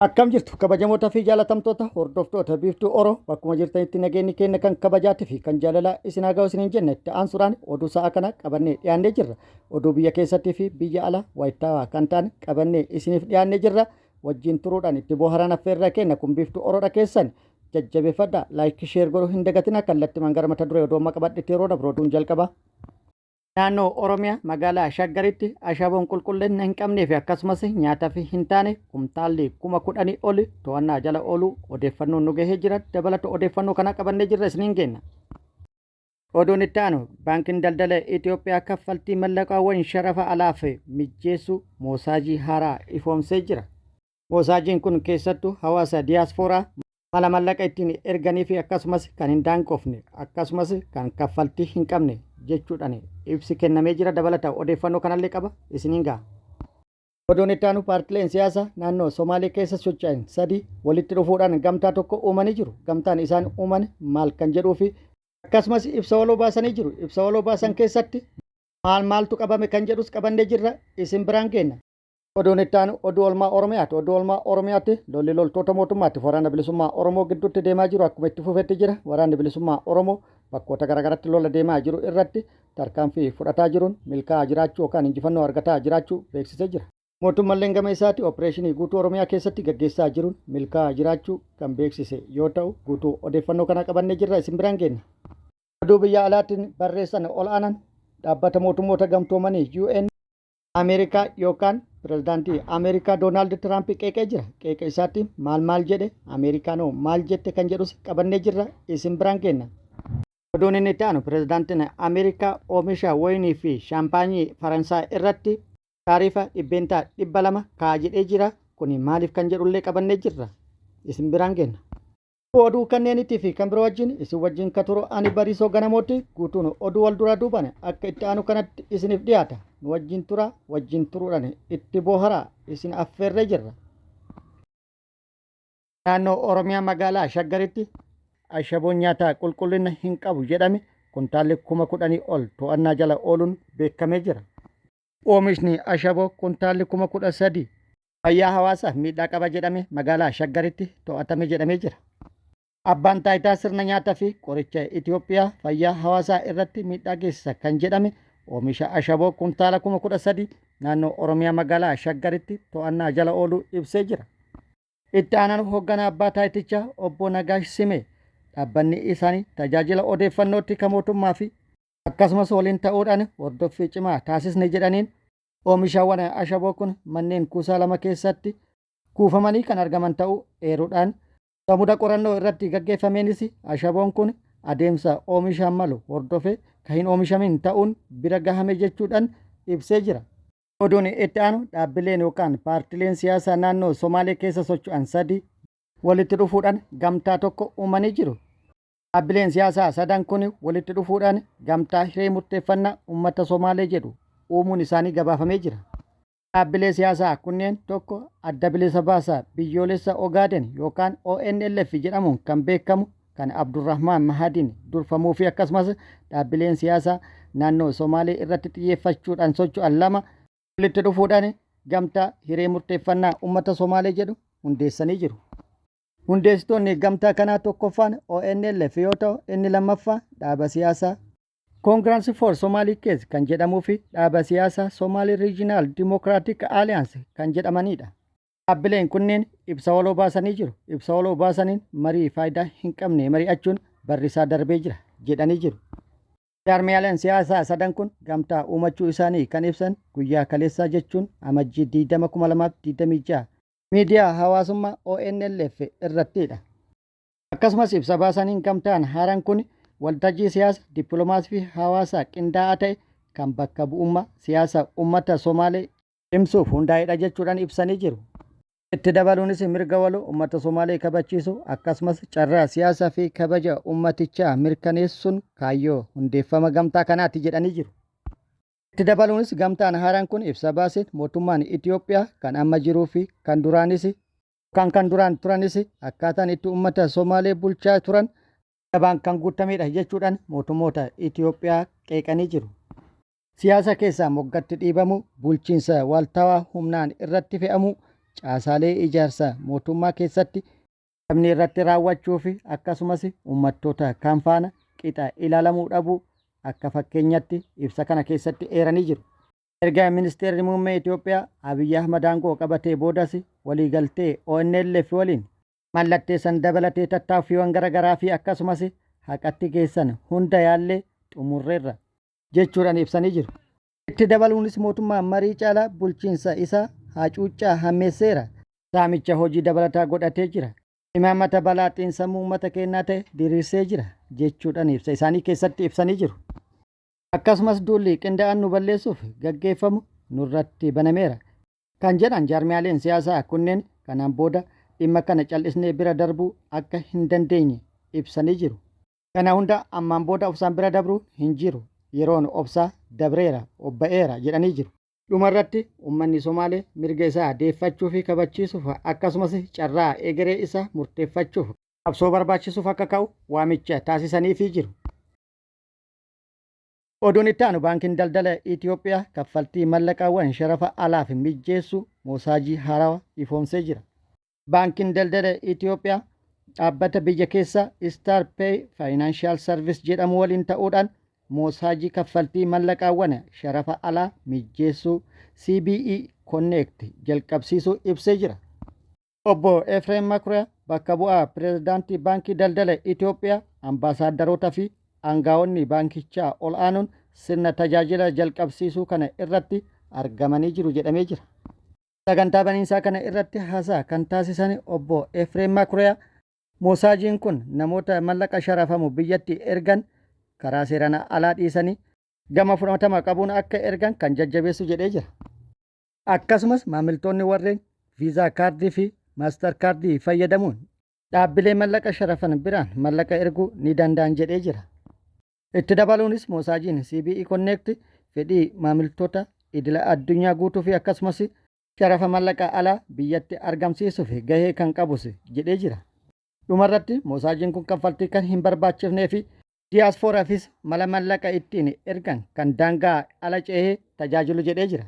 Akkam jirtu kabajamoota fi jaalatamtoota hordoftoota Biiftuu Oro, bakkuma jirtanitti nageenyi keenya kan kabajaatii fi kan jaalalaa isin haa ga'u isiniin jenna. Itti aansuudhaan oduu sa'a kana qabannee dhiyaannee jirra. Oduu biyya keessattii fi biyya alaa wayitaawaa kan ta'an qabannee isiniif dhiyaannee jirra. Wajjin turuudhaan itti bohaaraan affeerraa keenya kun Biiftuu Oroodha. Keessan jajjabeeffadha. Like, share godhuu hin dagatina. Kallattimaan gara mata duree oduu amma qabadhetti yeroo dabru oduun jalqaba. Naannoo Oromiyaa magaalaa Shaggaritti ashaboon qulqullina hin qabnee fi akkasumas nyaataaf hin taane kumtaalli 10,000 ol to'annaa jala ooluu odeeffannoon nu gahee jira. Dabalata odeeffannoo kana qabannee jirra, isiniin geenna. Oduun itti aanu, Baankiin Daldala Itoophiyaa kaffaltii mallaqaawwan sharafa alaaf mijjeessu moosaajii haaraa ifoomsee jira. Moosaajiin kun keessattuu hawaasa diyaaspooraa mala mallaqa ittiin erganii fi akkasumas kan hin daangofne, akkasumas kan kaffaltii hin qabne jechuudhaan ibsi kennamee jira. Dabalata odeeffannoo kanallee qaba, isiniin ga'a. Oduun itti aanu, paartileen siyaasaa naannoo Somaalee keessa socho'an sadi walitti dhufuudhaan gamtaa tokko uumanii jiru. Gamtaan isaan uuman maal kan jedhuu fi akkasumas ibsa waloo baasanii jiru. Ibsa waloo baasan keessatti maal maaltu qabame kan jedhus qabannee jirra, isin biraan geenna. Oduun itti aanu oduu oolmaa Oromiyaati. Oduu oolmaa Oromiyaatti lolli loltoota mootummaatti Waraana Bilisummaa Oromoo gidduutti deemaa jiru akkuma itti fufetti jira. Waraanni Bilisummaa Oromoo bakkoota garaagaraatti lola deemaa jiru irratti tarkaanfii fudhataa jiruun milkaa'aa jiraachuu yookaan injifannoo argataa jiraachuu beeksisee jira. Mootummalleen gama isaatti opereeshinii guutuu Oromiyaa keessatti gaggeessaa jiruun milkaa'aa jiraachuu kan beeksise yoo ta'u, guutuu odeeffannoo kana qabannee jirra, isin biraan geenna. Oduu biyya alaatiin, barreessan ol aanaan Dhaabbata Mootummoota Gamtoomanii UN Ameerikaa yookaan pirezidaantii Ameerikaa Doonaald Tiraamp qeeqee jira. Qeeqa isaatti maal maal jedhe, Ameerikaanoo maal jette kan jedhus qabannee jirra, isin biraan geenna. Oduun inni itti aanu, pirezidaantiin Ameerikaa oomisha wayinii fi shaampaanyii Faransaay irratti taarifa 200% kaa'a jedhee jira. Kuni maaliif kan jedhullee qabannee jirra. Isin biraan geenna. Oduu kanneenitii fi kan biroo wajjin isin wajjin ka turu ani Bariisoo Ganamooti. Guutuun oduu wal duraa duubaan akka itti aanu kanatti isiniif dhiyaata. Nu wajjin tura, wajjin turuudhaan itti booharaa isin affeerree jirra. Naannoo Oromiyaa magaalaa Shaggaritti ashaboon nyaataa qulqullina hin qabu jedhame kuntaalli 10,000 ol to'annaa jala ooluun beekamee jira. Oomishni ashaboo kuntaalli 13,000 fayyaa hawaasaaf miidhaa qaba jedhame magaalaa Shaggaritti to'atame jedhamee jira. Abbaan Taayitaa Sirna Nyaataa fi Qoricha Itoophiyaa fayyaa hawaasaa irratti miidhaa geessisa kan jedhame oomisha ashaboo kuntaala 13,000 naannoo Oromiyaa magaalaa Shaggaritti to'annaa jala ooluu ibsee jira. Itti aanaan hoogganaa abbaa taayitichaa obbo Nagaash Simee dhaabbanni isaanii tajaajila odeeffannootti kan mootummaa fi akkasumas waliin ta'uudhaan hordoffii cimaa taasisne jedhaniin, oomishaawwan ashaboo kun manneen kuusaa lama keessatti kuufamanii kan argaman ta'uu eeruudhaan, samuda qorannoo irratti gaggeeffameenis ashaboon kun adeemsa oomishaan malu hordofee kan hin oomishamin ta'uun bira gahame jechuudhaan ibsee jira. Oduun itti aanu, dhaabbileen yookaan paartileen siyaasaa naannoo Somaalee keessa socho'an sadi walitti dhufuudhaan gamtaa tokko uumanii jiru. Dhaabbileen siyaasaa sadan kun walitti dhufuudhaan Gamtaa Hiree Murteeffannaa Uummata Somaalee jedhu uumuun isaanii gabaafamee jira. Dhaabbilee siyaasaa kunneen tokko Adda Bilisa Baasaa Biyyoolessa Ogaaden yookaan ONLF jedhamuun kan beekamu kan Abdurrahmaan Mahadiin durfamuu fi akkasumas dhaabbileen siyaasaa naannoo Somaalee irratti xiyyeeffachuudhaan socho'an lama walitti dhufuudhaan Gamtaa Hiree Murteeffannaa Uummata Somaalee jedhu hundeessanii jiru. Hundeessitoonni gamtaa kanaa tokkoffaan ONLF yoo ta'u, inni lammaffaa dhaaba siyaasaa Congress for Somali Cause kan jedhamuu fi dhaaba siyaasaa Somali Regional Democratic Alliance kan jedhamanidha. Dhaabbileen kunneen ibsa waloo baasanii jiru. Ibsa waloo baasaniin marii faayidaa hin qabne mari'achuun barri isaa darbee jira jedhanii jiru. Jaarmiyaaleen siyaasaa sadan kun gamtaa uumachuu isaanii kan ibsan guyyaa kaleessaa, jechuun Amajjii 20 2026 miidiyaa hawaasummaa ONLF irrattidha. Akkasumas ibsa baasaniin gamtaan haaraan kun waltajjii siyaasa, dippiloomaasii fi hawaasaa qindaa'aa ta'e kan bakka bu'ummaa siyaasa uummata Somaalee cimsuuf hundaa'edha jechuudhaan ibsanii jiru. Itti dabaluunis mirga waloo uummata Somaalee kabachiisuu, akkasumas carraa siyaasaa fi kabaja uummatichaa mirkaneessuun kaayyoo hundeeffama gamtaa kanaati jedhanii jiru. Itti dabaluunis gamtaan haaraan kun ibsa baaseen mootummaan Itoophiyaa kan amma jiruu fi kan duraanis yookaan kan duraan turanis akkaataan itti uummata Somaalee bulchaa turan dabaan kan guutamedha jechuudhaan mootummoota Itoophiyaa qeeqanii jiru. Siyaasa keessaa moggatti dhiibamuu, bulchiinsa waaltawaa humnaan irratti fe'amuu, caasaalee ijaarsa mootummaa keessatti dabni irratti raawwachuu fi akkasumas uummattoota kaan faana qixa ilaalamuu dhabuu akka fakkeenyatti ibsa kana keessatti eeranii jiru. Erga Ministeerri Muummee Itoophiyaa Abiy Ahmad aangoo qabatee boodas waliigaltee ONLF waliin mallatteessan dabalatee tattaaffiiwwan garagaraa fi akkasumas haqatti geessan hunda yaallee xumurreerra jechuudhaan ibsanii jiru. Itti dabaluunis mootummaan marii caalaa bulchiinsa isaa hacuuccaa hammeesseera. Saamicha hojii dabalataa godhatee jira. Imaammata balaa xiinsammuu uummata keenyaa ta'e diriirsee jira jechuudhaan ibsa isaanii keessatti ibsanii jiru. Akkasumas duulli qindaa'aan nu balleessuuf gaggeeffamu nurratti banameera kan jedhan jaarmiyaaleen siyaasaa kunneen kanaan booda dhimma kana cal'isnee bira darbuu akka hin dandeenye ibsanii jiru. Kana hunda ammaan booda obsaan bira dabruu hin jiru. Yeroon obsaa dabreera, obba'eera jedhanii jiru. Dhumarratti ummanni Somaalee mirga isaa deeffachuu fi kabachiisuuf akkasumas carraa egeree isaa murteeffachuuf qabsoo barbaachisuuf akka ka'u waamicha taasisaniifii jiru. Oduun itti aanu Baankiin Daldala Itiyoophiyaa kaffaltii mallaqaawwan sharafa alaaf mijjeessu moosaajii haarawa ifoomsee jira. Baankiin Daldala Itiyoophiyaa dhaabbata biyya keessaa Star Pay Financial Service jedhamu waliin ta'uudhaan moosaajii kaffaltii mallaqaawwan sharafa alaa mijjeessuu CBE Connect jalqabsiisuu ibsee jira. Obbo Efreem Makuriyaa bakka bu'aa pireezidaantii Baankii Daldala Itiyoophiyaa, ambaasaaddaroota fi aangaa'onni baankichaa ol'aanoon sirna tajaajila jalqabsiisuu kana irratti argamanii jiru jedhamee jira. Sagantaa baniinsaa kana irratti haasaa kan taasisan Obbo Efreem Makuriyaa, moosaajiin kun namoota mallaqa sharafamu biyyatti ergan karaa seeraan alaa dhiisanii gama fudhatama qabuun akka ergan kan jajjabeessu jedhee jira. Akkasumas maamiltoonni warreen Viizaa kaardii fi Maaster kaardii fayyadamuun dhaabbilee mallaqa sharafan biraan mallaqa erguu ni danda'an jedhee jira. Itti dabaluunis moosaajiin CBE Connect fedhii maamiltoota idila addunyaa guutuu fi akkasumas sharafa mallaqa alaa biyyatti argamsiisuuf gahee kan qabus jedhee jira. Dhumarratti moosaajiin kun kaffaltii kan hin barbaachifnee fi diyaaspooraafis mala mallaqa ittiin ergan kan daangaa ala ce'ee tajaajilu jedhee jira.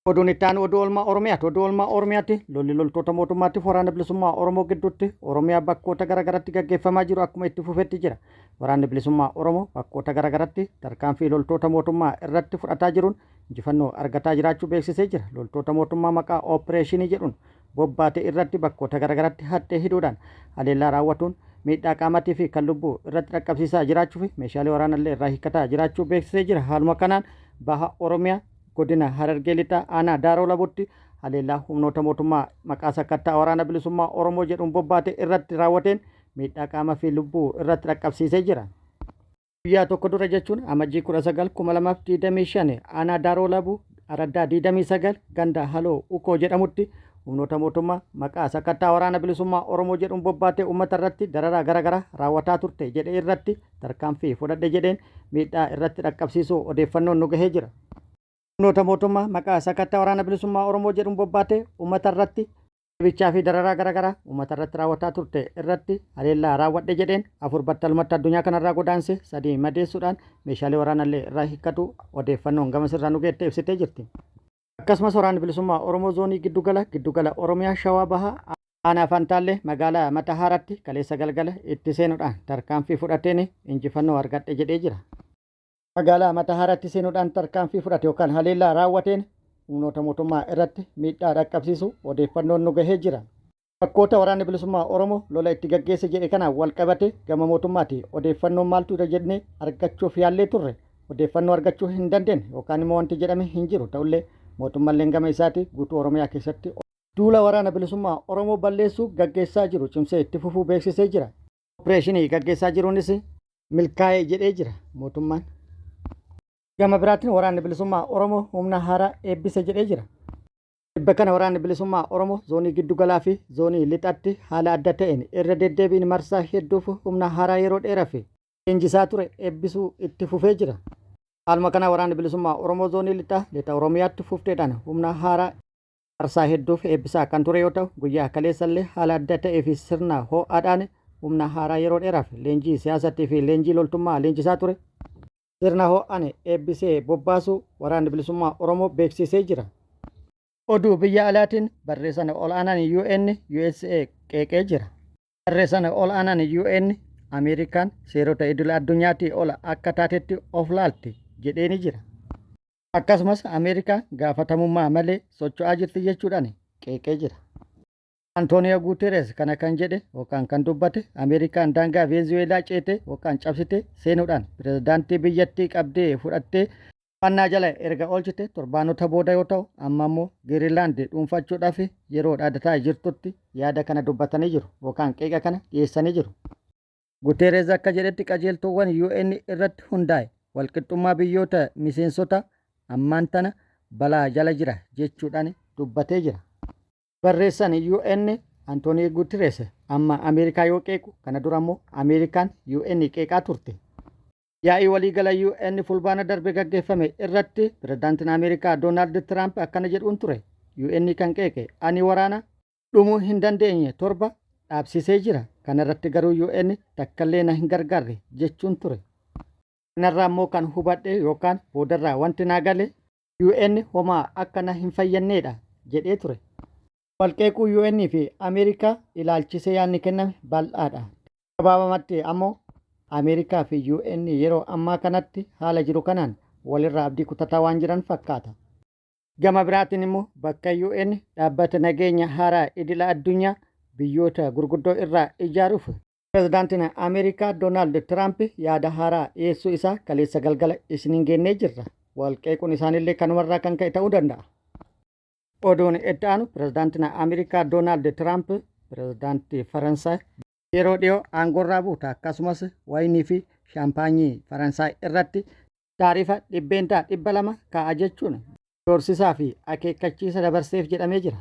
Oduun itti aanu oduu oolmaa Oromiyaati. Oduu oolmaa Oromiyaatti lolli loltoota mootummaatti waraana bilisummaa Oromoo gidduutti Oromiyaa bakkoota garaagaratti gaggeeffamaa jiru akkuma itti fufetti jira. Waraanni bilisummaa Oromoo bakkoota garaagaratti tarkaanfii loltoota mootummaa irratti fudhataa jiruun injifannoo argataa jiraachuu beeksisee jira. Loltoota mootummaa maqaa ooppireeshinii jedhuun bobbaate irratti bakkoota garaagaratti haxxee hidhuudhaan haleellaa raawwatuun miidhaa qaamatii fi kan lubbuu irratti dhaqqabsiisaa jiraachuu fi meeshaalee waraanallee irraa hiikkataa jiraachuu beeksisee jira. Haaluma kanaan baha Oromiyaa Godina Harargee Lixaa Aanaa Daaroo Labuutti haleellaa humnoota mootummaa maqaa sakattaa Waraana Bilisummaa Oromoo jedhuun bobbaate irratti raawwateen miidhaa qaama fi lubbuu irratti dhaqqabsiisee jira. Guyyaa tokko dura jechuun Amajjii 19, 2025 Aanaa Daaroo Labuu Araddaa 29 ganda Haloo Ukoo jedhamutti humnoota mootummaa maqaa sakattaa Waraana Bilisummaa Oromoo jedhuun bobbaatee uummata irratti dararaa garaagaraa raawwataa turte jedhe irratti tarkaanfii fudhadhe jedheen miidhaa irratti dhaqqabsiisuu odeeffannoon nu gahee jira. Humnoota mootummaa maqaa sakattaa Waraana Bilisummaa Oromoo jedhuun bobbaatee uummata irratti reebichaa fi dararaa garaagaraa uummata irratti raawwataa turte irratti haleellaa raawwadhe jedheen 4 battalumatti addunyaa kanarraa godaanse 3 madeessuudhaan meeshaalee waraanallee irraa hiikkatu odeeffannoon gama sirraa nu geette ibsitee jirti. Akkasumas Waraanni Bilisummaa Oromoo Zoonii Giddugala Giddugala Oromiyaa Shawaa Bahaa Aanaa Fantaallee magaalaa Matahaaraatti kaleessa galgala itti seenuudhaan tarkaanfii fudhateen injifannoo argadhe jedhee jira. Magaalaa Matahaaraatti seenuudhaan tarkaanfii fudhate yookaan haleellaa raawwateen humnoota mootummaa irratti miidhaa dhaqqabsiisuu odeeffannoon nu gahee jira. Bakkoota Waraanni Bilisummaa Oromoo lola itti gaggeesse jedhe kanaan wal qabatee gama mootummaatii odeeffannoon maaltu jira jennee argachuuf yaallee turre odeeffannoo argachuu hin dandeenye yookaan immoo wanti jedhame hin jiru ta'ullee mootummalleen gama isaatii guutuu Oromiyaa keessatti duula Waraana Bilisummaa Oromoo balleessuu gaggeessaa jiru cimsee itti fufuu beeksisee jira. Opereeshinii gaggeessaa jiruunis milkaa'e jedhee jira mootummaan. Gama biraatiin Waraanni Bilisummaa Oromoo humna haaraa eebbise jedhee jira. Tibba kana Waraanni Bilisummaa Oromoo Zoonii Giddugalaa fi Zoonii Lixaatti haala adda ta'een irra deddeebiin marsaa hedduuf humna haaraa yeroo dheeraaf leenjisaa ture eebbisuu itti fufee jira. Haaluma kanaan Waraanni Bilisummaa Oromoo Zoonii Lixaa Lixa Oromiyaatti fufteedhaan humna haaraa marsaa hedduuf eebbisaa kan ture yoo ta'u, guyyaa kaleessallee haala adda ta'ee fi sirna ho'aadhaan humna haaraa yeroo dheeraaf leenjii siyaasatii fi leenjii loltummaa leenjisaa ture sirna ho'aan eebbisee bobbaasuu Waraanni Bilisummaa Oromoo beeksisee jira. Oduu biyya alaatiin barreessan ol'aanaan UN USA qeeqee jira. Barreessan ol'aanaan UN Ameerikaan seerota idil addunyaatii ol akka taatetti of laalti jedheeni jira. Akkasumas Ameerikaan gaafatamummaa malee socho'aa jirti jechuudhaan qeeqee jira. Antooniyo Guuteres kana kan jedhe yookaan kan dubbate Ameerikaan daangaa Veenzuweelaa ceete yookaan cabsite seenuudhaan pirezidaantii biyyattii qabdee fudhattee to'annaa jala erga oolchite torbaanota booda yoo ta'u, amma immoo Giriinlaand dhuunfachuudhaaf yeroo dhaadataa jirtutti yaada kana dubbatanii jiru yookaan qeeqa kana dhiyeessanii jiru. Guteerez akka jedhetti qajeeltoowwan UN irratti hundaa'e walqixxummaa biyyoota miseensota ammaan tana balaa jala jira jechuudhaan dubbatee jira. Barreessan UN Antoonii Guteres amma Ameerikaa yoo qeequ, kana dura immoo Ameerikaan UN qeeqaa turte. Yaa'ii waliigala UN Fulbaana darbe gaggeeffame irratti pirezidaantiin Ameerikaa Doonaald Tiraamp akkana jedhuun ture UN kan qeeqe: "Ani waraana dhumuu hin dandeenye torba dhaabsisee jira. Kana irratti garuu UN takkallee na hin gargaarre" jechuun ture. Kanarraa immoo kan hubadhe yookaan boodarraa wanti naa gale UN homaa akka na hin fayyadneedha jedhee ture. Walqeequu UN fi Ameerikaa ilaalchisee yaadni kenname bal'aadha. Gabaabamatti ammoo Ameerikaa fi UN yeroo ammaa kanatti haala jiru kanaan walirraa abdii kutataa waan jiran fakkaata. Gama biraatiin immoo bakka UN dhaabbata nageenya haaraa idila addunyaa biyyoota gurguddoo irraa ijaaruuf pirezidaantiin Ameerikaa Doonaald Tiraamp yaada haaraa dhiyeessuu isaa kaleessa galgala isiniin geennee jirra. Walqeequun isaaniillee kanumarraa kan ka'e ta'uu danda'a. Oduun itti aanu pirezidaantiin Ameerikaa Doonaald Tiraamp pirezidaantii Faransaay yeroo dhiyoo aangoorraa buuta, akkasumas wayinii fi shaampaanyii Faransaay irratti taarifa 200% kaa'a jechuun doorsisaa fi akeekkachiisa dabarseef jedhamee jira.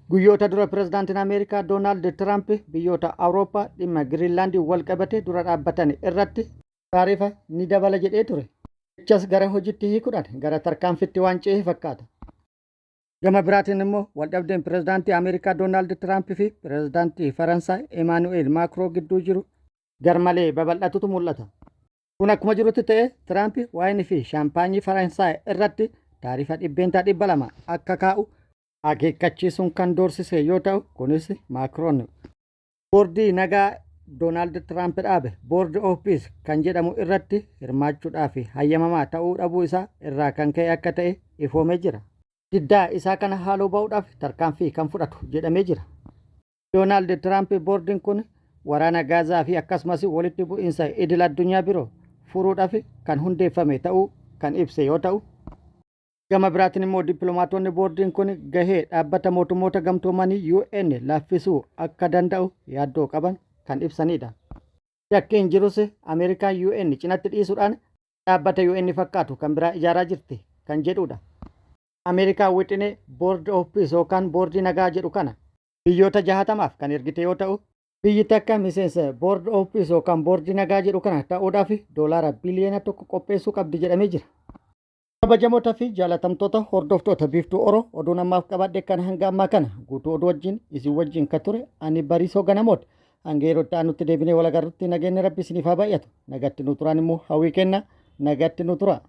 Guyyoota dura pirezidaantiin Ameerikaa Doonaald Tiraamp biyyoota Awurooppaa dhimma Giriinlaandii wal qabate dura dhaabbatan irratti taarifa ni dabala jedhee ture. Jechas gara hojiitti hiikuudhaan gara tarkaanfitti waan ce'e fakkaata. Gama biraatiin immoo waldhabdeen pirezidaantii Ameerikaa Doonaald Tiraamp fi pirezidaantii Faransaay Emaanu'eel Maakroo gidduu jiru garmalee babal'atutu mul'ata. Kun akkuma jirutti ta'e, Tiraamp waayinii fi shaampaanyii Faransaay irratti taarifa 200% akka kaa'u akeekkachiisuun kan doorsise yoo ta'u, kunis Maakroon boordii nagaa Doonaald Tiraamp dhaabe, Board of Peace kan jedhamu, irratti hirmaachuudhaaf hayyamamaa ta'uu dhabuu isaa irraa kan ka'e akka ta'e ifoomee jira. Diddaa isaa kana haaloo ba'uudhaaf tarkaanfii kan fudhatu jedhamee jira. Doonaald Tiraamp boordiin kun waraana Gaazaa fi akkasumas walitti bu'iinsa idil addunyaa biroo furuudhaaf kan hundeeffame ta'uu kan ibse yoo ta'u, gama biraatiin immoo dippiloomaatonni boordiin kun gahee dhaabbata mootummoota gamtoomanii UN laaffisuu akka danda'u yaaddoo qaban kan ibsanidha. Shakkiin jirus Ameerikaan UN cinatti dhiisuudhaan dhaabbata UN fakkaatu kan biraa ijaaraa jirti kan jedhudha. Ameerikaan wixinee Board of Peace yookaan boordii nagaa jedhu kana biyyoota 60f kan ergite yoo ta'u, biyyi takka miseensa Board of Peace yookaan boordii nagaa jedhu kana ta'uudhaaf doolaara biliyoona 1 qopheessuu qabdi jedhamee jira. Kabajamoota fi jaalatamtoota hordoftoota Biiftuu Oro, oduun ammaaf qabadhe kan hanga ammaa kana guutuu oduu wajjin isin wajjin kan ture ani Bariisoo Ganamoota. Hanga yeroo itti aanutti deebinee wal agarrutti nageenyi Rabbi isiniif haa baay'atu. Nagatti nu turaan immoo hawwii kenna. Nagatti nu tura.